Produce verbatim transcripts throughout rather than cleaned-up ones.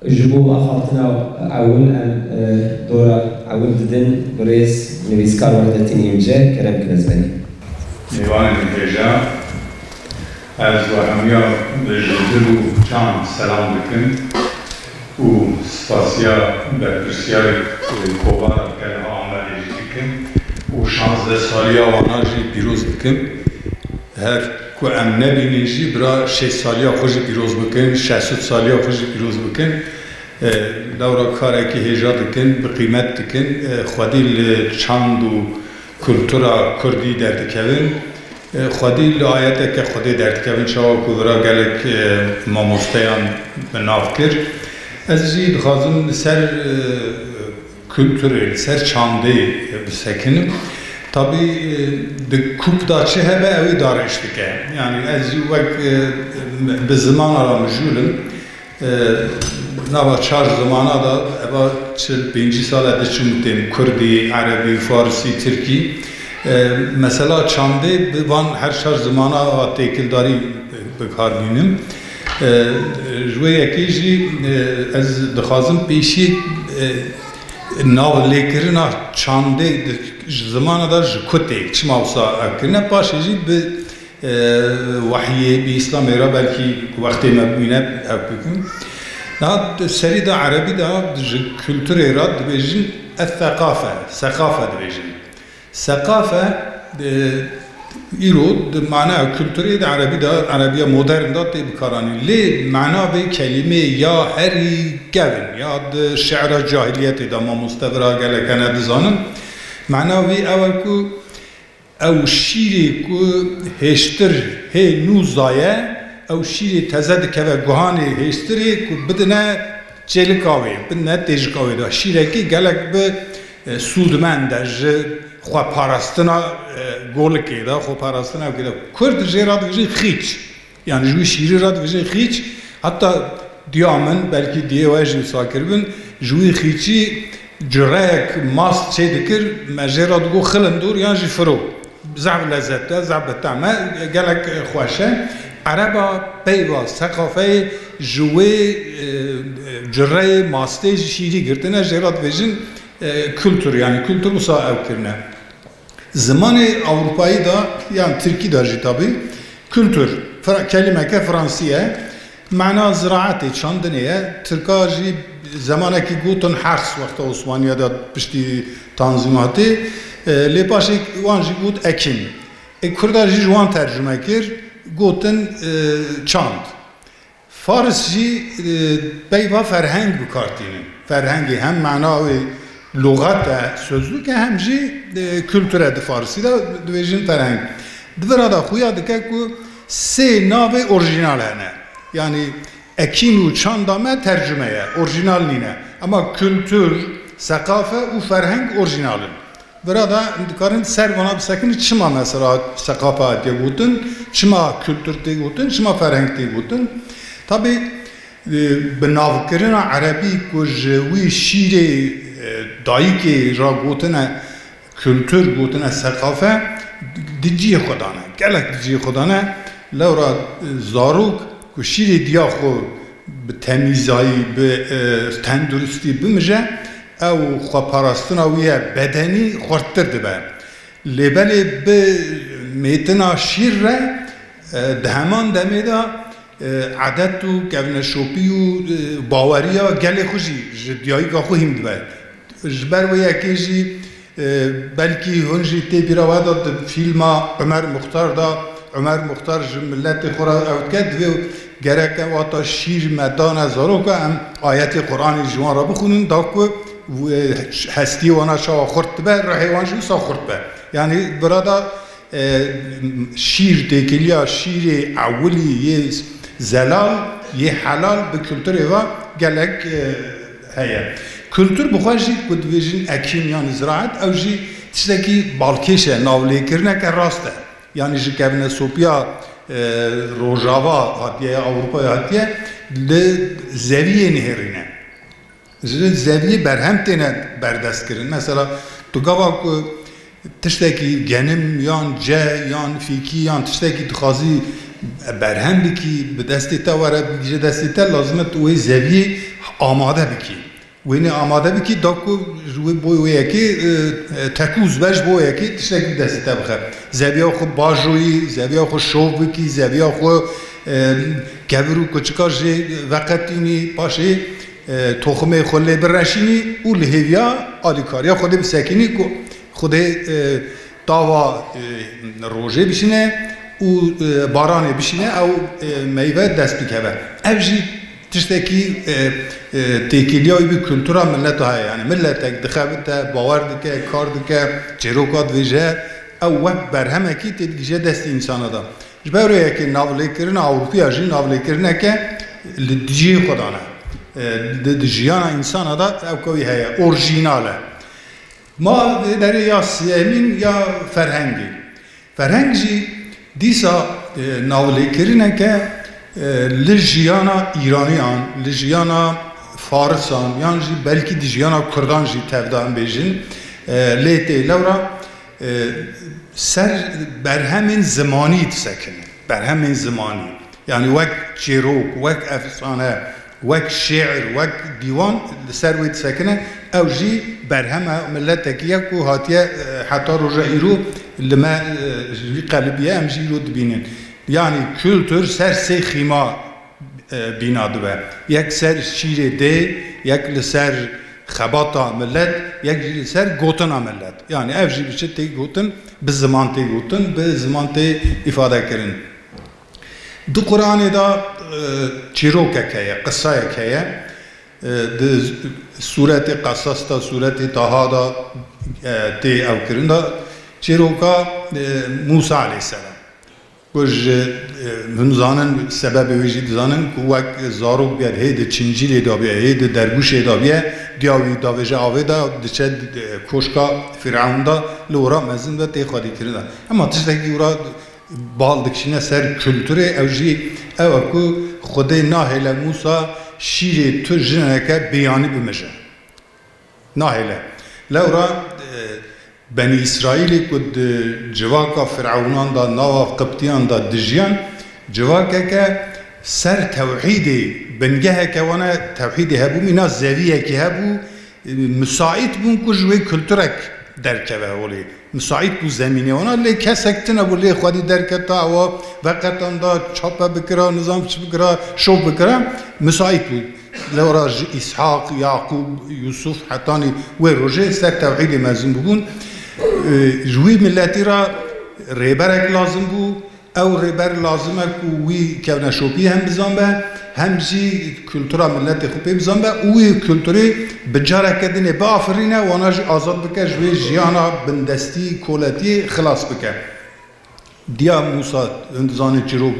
Ji bo axaftina ewil em, e, dora ewil didin birêz nivîskar Wehdetîn Înce, kerem kin ez benî. Mêvanên hêja, ez we hemiya ji dil û can selam dikim û spasiya berpirsiyarê, e, kovara Gel Ame jî dikim û şazdeh saliya wana jî pîroz dikim. Her ku em nebînin jî, bira şêst saliya xwe jî pîroz bikin, şeş sed saliya xwe jî pîroz bikin. E, lewra karekî hêja dikin, bi qîmet dikin. E, xwedî li çand û kultura kurdî derdikevin. E, xwedî li ayeteke Xwedê derdikevin, çawa ku vira gelek, e, mamosteyan bi nav kir. Ez jî dixwazim li ser, e, kulturê, li ser çandê bisekinim. Tabî, e, di kûp de çi hebe, ew ê darêş dike. Yanî ez jî wek, e, bi zimana re mijûl im. E, nava çar zimana de, eva çil pêncî sal e diçim û têm, kurdî, erebî, farisî, tirkî. E, mesela çandê bi van her çar zimana a têkildarî bi kar bînim. E, ji wê yekê jî, e, ez dixwazim pêşî, e, nav lêkirina çandê di, ji zimana de ji ku tê, çima wisa ev kirine, paşê jî bi, e, wehyê, bi Îslamê re belkî wextê me bimîne ev bikim. Niha di serî de erebî de ji kulturê re dibêjin es-seqafe, seqafe dibêjin. Seqafe, e, îro di mana kulturê de erebî de, erebiya modern de tê bikaranîn. Lê mana vê kelîmeyê ya herî kevn, ya di şi'ra cahiliyetê de mamoste vira gelek hene dizanin. Mana wî ew e ku ew şîrê ku hêştir hê nû zaye, ew şîrê teze dikeve guhanê hêştirê ku bidine çêlika wê, bidine têjika wê de. Şîrekî gelek bi, e, sûdmend e ji xweparastina, e, golikê de, xweparastina wê de. Kurd jê re dibêjin xîç. Yanî ji wî şîrî re dibêjin xîç. Heta diya min, belkî diyê we jî wisa kiribin, ji wî xîçî cureyek mast çê dikir, me jê re digot xilindor yan jî firo. Zehf lezet e, zehf bi tem e, gelek xweş e. Ereba peyva seqafeyê ji wê, e, cureyê mastê ji şîrî girtine, jê re dibêjin, e, kultur, yanî kultur wisa ew kirine. Zimanê Ewropayî de, yan Tirkî de jî tabî, kultur, fra-, kelîmeke fransî ye. Mena ziraetê, çandinê ye. Tirka jî zemanekî gotin hers wexta Osmaniya de piştî tanzîmatê. E, lê paşê wan jî got ekin. E, Kurda jî ji wan tercume kir, gotin, e, çand. Faris jî, e, peyva ferheng bi kar tînin. Ferhengê hem mena wê luxet e, sözlük e, hem jî, e, kultur e di Farisî de dibêjin ferheng. Di vira de xuya dike ku sê navê orjînal hene. Yanî ekin û çanda me tercume ye, orjînal nîne. Ema kultur, seqafe û ferheng orjînal in. Vira de em dikarin ser vana bisekinin, çima mesela seqafe hatiye gotin, çima kultur tê gotin, çima ferheng tê gotin. Tabî, e, bi navkirina erebî ku ji wî şîrê, e, dayikê re gotine kultur, gotine seqafe, di cihê xwe dane. Gelek di cihê xwe dane. Lewra, e, zarok ku şîrê diya xwe bi temîzayî, bi, e, tenduristî bimije, ew xweparastina wî ye bedenî xurttir dibe. Lê belê bi mêtina şîr re, e, di heman demê de, e, edet û kevneşopî û, e, baweriya gelê xwe jî ji diyayika xwe hîn dibe. Ji ber wê yekê jî, e, belkî hûn jî tê bîra we de di fîlma Umer Muxtar de, Umer Muxtar ji miletê xwe re ew dike, divê gerek e wata şîr me dane zaroka, em ayetê Quranê ji wan re bixwînin, da ku, e, hestiyê wana çawa xurt dibe, ruhê wan jî wisa xurt be. Yanî vira de, e, şîr, têkiliya şîrê ewilî yê zelal, yê helal bi kulturê ve gelek, e, heye. Kultur bi xwe jî ku dibêjin ekin yan ziraet, ew jî tiştekî balkêş e, navlêkirineke rast e. Yanî ji kevnesopiya, e, Rojava hatiye, ya Ewropayê hatiye, li zeviyê nihêrîne. Ji zeviyê berhem têne berdestkirin. Mesela, tu gava ku tiştekî genim yan ce yan fîkî yan tiştekî dixwazî berhem bikî, bi destê te were, bigire destê te, lazim e tu wê zeviyê amade bikî. Wênê amade bikî, da ku ji wê bo wê yekê, e, e, tekûz be ji bo wê yekê tiştekî bi destê te bixe. Zeviya xwe bajoyî, zeviya xwe şov bikî, zeviya xwe, e, kevir û kuçika jê veqetînî, paşê, e, toximê xwe lê bireşînî û li hêviya alîkariya Xwedê bisekînî ku Xwedê, e, tava, e, rojê bişîne û, e, baranê bişîne, ew, e, meyve dest bikeve. Ev jî tiştekî, e, e, têkiliya wî bi kultura mileta heye. Yani milletek dixebite, bawer dike, kar dike, çêroka divêje, ew wek berhemekî têdigihîje destê însana de. Ji ber wê yekê navlêkirina Ewropiya jî navlêkirineke li dijî xwe dane. E, di, di jiyana însana de ew kewî heye, orjînal e. Ma derê ya siyemîn ya ferhengê. Ferheng jî dîsa, e, navlêkirineke, e, li jiyana Îraniyan, li jiyana Farisan, yan jî belkî di jiyana Kurdan jî tevda em bêjin, e, lê tê lewra, e, ser berhemên zimanî disekine. Berhemên zimanî. Yani wek çîrok, wek efsane, wek şiir, wek dîwan li ser wê disekine. Ew jî berhema miletekî ye ku hatiye, e, heta roja îro li me, e, ji vî qelibiye em jî îro dibînin. Yani kultur ser sê xîma, e, bîna dibe. Yek ser şîrê dê, yek li ser xebata milet, yek jî li ser gotina milet. Yani ev jî bi çi tê gotin? Bi ziman tê gotin, bi ziman tê îfade kirin. Di Quranê de, e, çîrokek heye, qisayek heye. E, di sûretê Qesas de, sûretê Taha de, e, tê ew kirin de çîroka, e, Mûsa aleyhisselam. Ku ji, e, hûn zanin, sebebê wê jî dizanin ku wek zarok bûye, hê di çincîlê de bûye, hê di dergûşê de bûye, diya wî davêje avê de, diçe, e, koşka Fîrewn de, li ora mezin ve tê xwedîkirin de. Ema tiştekî ora bal dikişîne ser kulturê, ew jî ew e ku Xwedê nahêle Mûsa şîrê tu jineke bêyanî bimije. Nahêle. Lewra, e, Benî Îsraîlê ku di civaka Firawnan de, nava Qibtiyan de dijiyan, civakeke ser tewhîdê, bingeheke wan e, tewhîdê hebû, mîna zeviyekî hebû, e, misaît bûn ku ji wê kulturek derkeve holê. Misaît bû zemînê wana, lê kesek tune bû, lê xwedî derketa, ewa veqetanda, çape bikira, nizam çi bikira, şov bikira, misaît bû. Lewra ji Îshaq, Yaqûb, Yûsuf hetanî wê rojê ser tewhîdê mezin bûbûn. Ji wî miletî re rêberek lazim bû. Ew rêber lazim e ku wî kevneşopî hem bizanbe, hem jî kultura miletê xwe pê bizanbe û wî kulturê bi careke dinê biafirîne, wana jî azad bike, ji wê jiyana bindestî, koletiyê xilas bike. Diya Mûsa, hûn dizanin çîrok,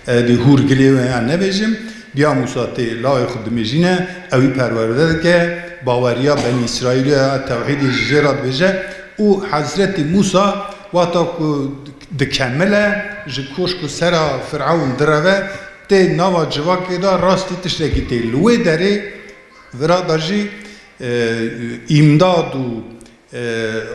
e, di hûr gilê wê yan nebêjim, diya Mûsa tê lawê xwe dimêjîne, ew wî perwerde dike, baweriya Benî Îsraîlê ya tewhîdê ji jê re dibêje û Hezretî Mûsa wata ku dikemile, ji koşk û sera Firewn direve, tê nava civakê de rastî tiştekî tê. Li wê derê vira de jî, e, îmdad û e,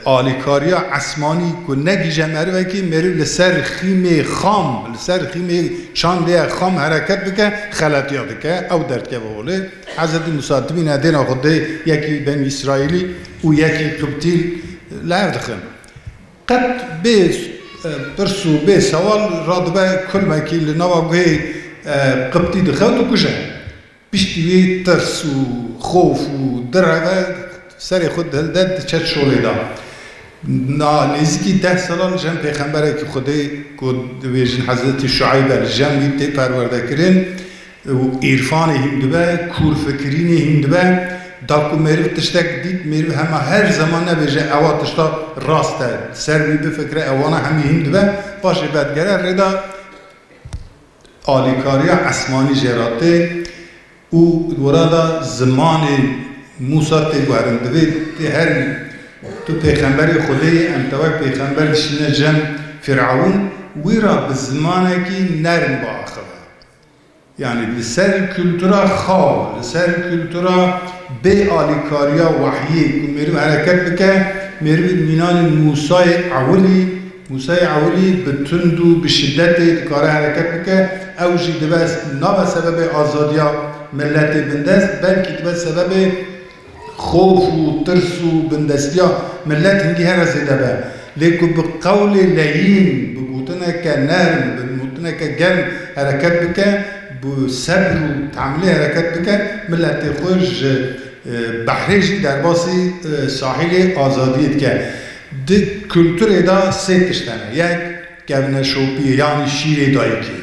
alîkariya esmanî ku negihîje merivekî, meriv li ser xîmê xam, li ser xîmê çandê ye xam hereket bike, xeletiya dike, ew derdikeve holê. Hezretî Mûsa dibîne dêna Xwedê yekî Benî Îsraîlî û yekî Qibtî li hev dixin. Qet bê, e, pirs û bê sewal radibe kulmekî li nava guhê, e, Qibtî dixe û dikuje. Piştî wî tirs û xof û direve serê xwe dihilde diçe şolê de. Na nêzîkî deh sala li cem pêxemberekî Xwedê ku dibêjin Hezretî Şueyb e, li cem wî tê perwerdekirin û îrfanê hîn dibe, kûrfikirînê hîn dibe. Da ku meriv tiştek dît, meriv hema her zeman nebêje ewa tişta rast e, ser wî bifikire, ewana hemî hîn dibe. Paşê vedigere rê de alîkariya esmanî jê re tê û di wira de zimanê Mûsa tê guherin. Divê tê her tu pêxemberê Xwedê yê, em te wek pêxember dişîne cem Firewn, wî re bi zimanekî nerm biaxive. Yani li ser kultura xaw, li ser kultura bê alîkariya wehyê ku meriv hereket bike, meriv mînanê Mûsayê ewilî, Mûsayê ewilî bi tund û bi şidetê dikare hereket bike, ew jî dibe, nabe sebebê azadiya Miletê bindest belkî dibe sebebê xof û tirs û bindestiya milet hingî here zêde be. Lê ku bi qewlê leyîn, bi gotineke nerm, bi gotineke germ hereket bike, bi sebr û tehemilê hereket bike, miletê xwe ji, e, behrê jî derbasî, e, sahîlê azadiyê dike. Di kulturê de sê tişt hene. Yek, kevneşopiyê, yanî şîrê dayikê.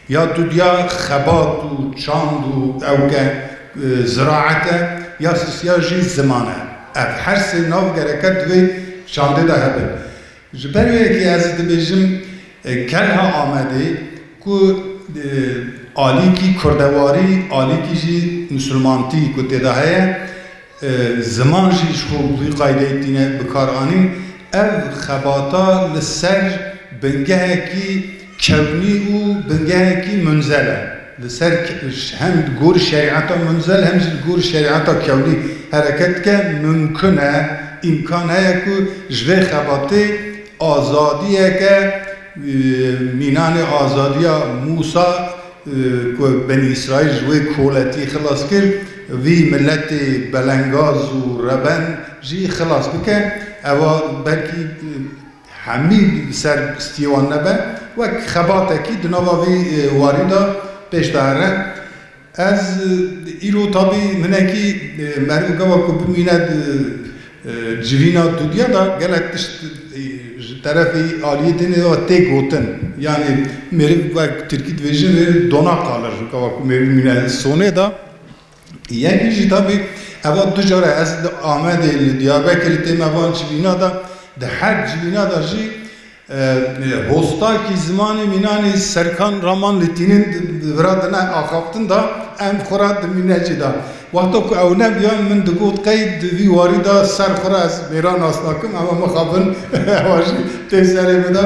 Ya dudiya xebat û çand û ewke, e, ziraet e, ya sisiya jî ziman e. Ev her sê nav gereke di vê çandê de hebin. Ji ber wê yekê ez dibêjim, e, Kelha Amedê ku, e, alîkî kurdewarî, alîkî jî misilmantî ku tê de heye, e, ziman jî ji xwe bi vî qaydeyê tîne bikaranîn, ev xebata li ser bingehekî kewnî û bingehekî munzel e. Li ser ke-, hem gor şerîeta munzel hem jî gor şerîeta kewnî hereket dike, mimkun e, îmkan heye ku ji vê xebatê azadiyeke, e, mînanê azadiya Mûsa, e, ku Benî Îsraîl ji wê koletî xilas kir, vî miletê belengaz û reben jî xilas bike. Ewa belkî, e, hemî ser stiyê wan nebe, wek xebatekî di nava vî, e, warî de pêş de here. Ez, e, îro tabî hinekî, e, meriv gava ku bimîne di, e, civîna dudiya de gelek tişt, e, ji terefê aliyê dinê de tê gotin. Yanî meriv wek tirkî dibêjin, e, dona kalir, gava ku meriv mîne sonê de. Yekî jî tabî eva du cara ez li Amedê, li Diyarbekirê têm evan civîna de, di her civîna de jî e, hostakî zimanê mînanê Serkan Raman li tînin di, di vira dine axaftin da em xwe ra dimîne cî da. Wexta ku ew nebiyan min digot qey di vî warî da ser xwe ra ez mêran nas nakim, ema mixabin ewa jî tê serê min da,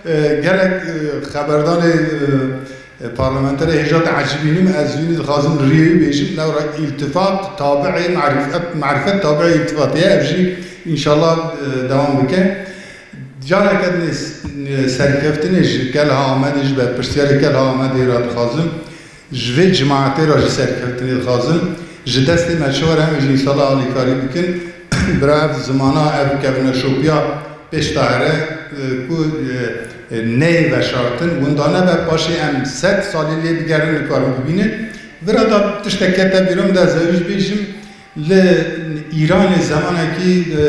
e, gelek, e, xeberdanê, e, e, parlamenterê hêja diecibînim, ez wî dixwazim riyê wî bêjim, lewra îltifat tabi'ê marifet, marifet tabi'ê îltifatê ye, ev jî înşallah, e, dewam bike. Careke din ê s-, serkeftinê ji Kelha Amedê, ji berpirsiyarê Kelha Amedê re dixwazim, ji vê cimaetê re jî serkeftinê dixwazim. Ji destê me çi were em ê jî înşallah alîkarî bikin. Bira ev zimana, ev kevneşopiya pêş de here, e, ku, e, e, neyê veşartin, winda nebe, paşê em sed salî lê bigerin, nikarin bibînin. Vira da tiştek kete bîra min de, ez ewî jî bêjim, Li Îranê zemanekî, e,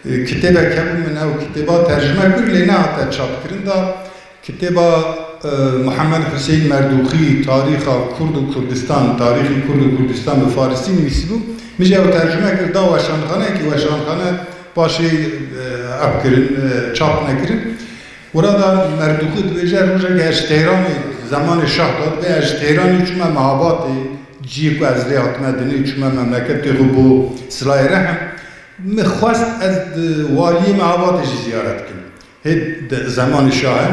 e, kitêbek hebû, min ew kitêba tercime kir, lê nehate çapkirin da. Kitêba, e, Muhammed Huseyîn Merdûxî, Tarîxa Kurd û Kurdistan, Tarîxî Kurd û Kurdistan bi farisî nivîsîbû. Min jî ew tercime kir, da weşanxaneyekî, weşanxane paşê, e, ev kirin, e, çap nekirin. Wira da Merdûxî dibêje, rojek ez ji Teyranê, zemanê şah da dibê, ez ji Teyranê çûme Mehabatê, ciyê ku ez lê hatime dinê, çûme memleketê xwe bo silayê rehem. Min xwest ez di waliyê Mehabatê jî ziyaret kim. Hê di zemanê şah e.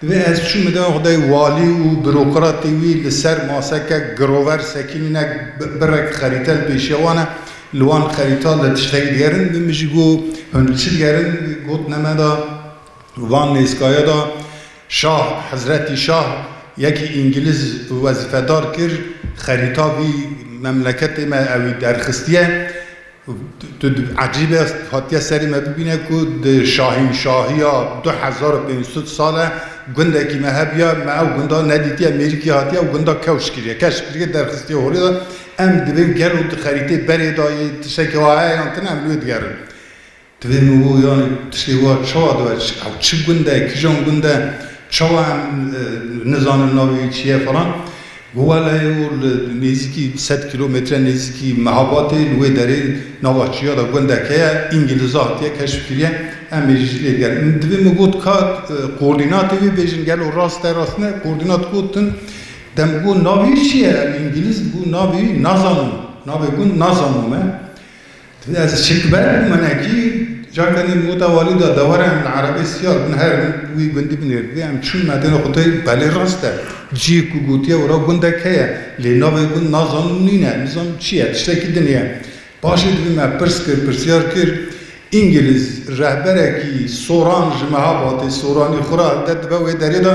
Dibê ez çûm, min dema xwe dayê walî û burokratê wî li ser maseke girover sekînîne, bi-, birek xerîte li pêşiya wan e. Li wan xerîta li tiştekî digerin. Min jî got, hûn li çi digerin? Got, ne me da Van nêzkaya da şah, Hezretî Şah yekî îngiliz wezîfedar kir, xerîta vî memleketê me ewî derxistiye. Tu, tu, ecîb e, hatiye serê me bibîne ku di şahînşahiya du hezar û pênc sed sal e gundekî me hebiya, me ew gunda nedîtiye, mêrikî hatiye û gunda kewş kiriye, keşf kiriye, derxistiye holê de. Em dibên gelo di xerîtê berê de yê tiştekî wa heye yan tune, em li wê digerin. Divê min got, yanî tiştê wa çawa dibe? Ew çi gund e, kîjan gund e? Çawa em, e, nizanin navê wî çi ye falan. Got, wele ew li nêzîkî sed kîlometre nêzîkî Mehabatê, li wê derê nava çiya de gundek heye, îngiliza hatiye keşf kiriye, em ê jî lê digerin. Divê min got, ka, e, koordînatê wê bêjin, gelo rast e, rast ne? Koordînat gotin, dem got, navê wî çi ye? Ev îngiliz got, navê wî nazanim, navê gund nazanim e. Divê ez çik ber bûm hinekî, carkanî min gota walî da, de were em li erebê siyar bin, herin wî gundî binêrin. Divê em çûn me dêne xwe tê, belê rast e. Cihê ku gotiye wira gundek heye, lê navê gund nazanim nîne, nizanim çi ye, tiştekî din e. Paşê divê me pirs kir, pirsyar kir. Îngiliz rehberekî soran ji Mehabatê, soranî xwe ra hevde dibe wê derê de,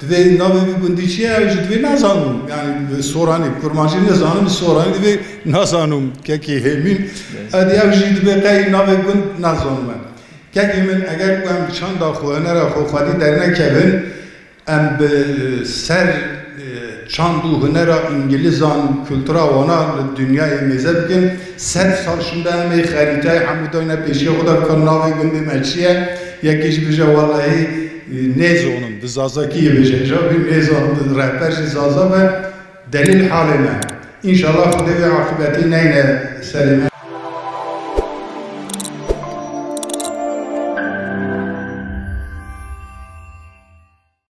Divê navê vî gundî çi ye? Ew jî divê nazanim. Yani bi soranî, kurmancî nizanim, bi soranî divê nazanim. Kekê Hêmîn. Edî ew jî divê qey navê gund nazanim em. Kekê min, eger ku em çanda xwe, hunera xwe xwedî dernekevin, em bi ser, e, çand û hunera îngilîzan, kultura wana li dinyayê mêze bikin, sed sal şûnde em ê xerîteyê hemû dayne pêşiya xwe de, bikin navê gundê me çi ye? Yekê jî bêje, wellahî, e, nêzonim, bi zazakî yê bêje. Îja bî nêzonim, bi rehber jî zaza be, delîl halê me. Înşallah Xwedê wê aqibetê neyne serê me.